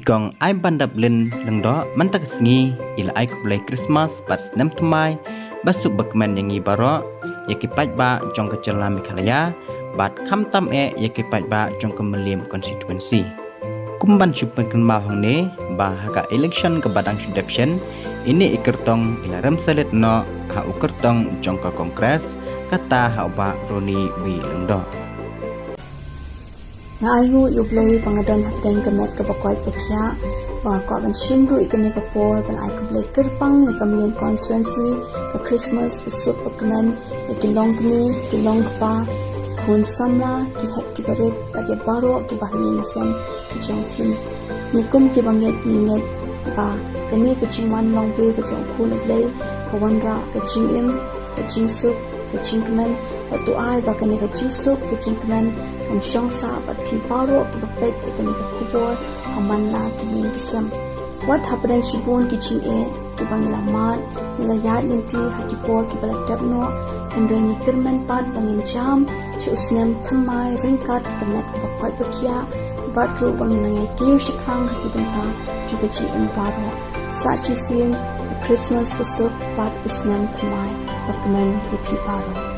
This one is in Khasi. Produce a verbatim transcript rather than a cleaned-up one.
Kong Aibandap Lyngdoh mynta ka sngi i la ai khublei Christmas bad snem thymmai ba suk ba kmen ïa ngi baroh, ïa ki paidbah jong ka jylla Meghalaya bad khamtam eh ïa ki paidbah jong ka Mylliem constituency. Kum ban shu pynkynmaw hangne ba ha ka election kaba dang shu dep shen, ine i kyrtong i la rem salit noh ha u kyrtong jong ka Congress, kata ha u Bah Ronnie V Lyngdoh. Nga ainguh ïa U Blei ba nga don hapdeng ka met kaba koit ba khiah, ba nga kwah ban shim ruh ïa kane ka por ban ai khublei kyrpang ïa ka Mylliem constituency, ka Christmas ba suk ba kmen, ïa ki longkmie, ki longkpa, ki khun samla, ki hep ki barit bad ïa baroh kiba ha ïing ha sem ki jong phi. Ngi kum kiba ngeit ngi ngeit ba kane ka jingwan long briew ka jong U Khun U Blei ka wanrah ka jingim, ka jingsuk, ka jingkmen. Bad to ai ba kane ka jingsuk, ka jingkmen kan shong sah bad phi baroh kiba peit ïa kane ka khubor ha man la ki ïing ki sem. Wat hapdeng shibun ki jingeh kiba ngi la mad, ngi la ïaid lynti ha ki por kiba la dep noh, hynrei ngi kyrmen pat ba ngin jam sha u snem thymmai ryngkat ka met kaba koit ba khiah, bad ruh ba ngin nang ïai kiew shaphrang ha ki bynta jong ka jingim baroh. Sa shisien, ka Christmas ba suk bad u snem thymmai ba kmen ïa phi baroh.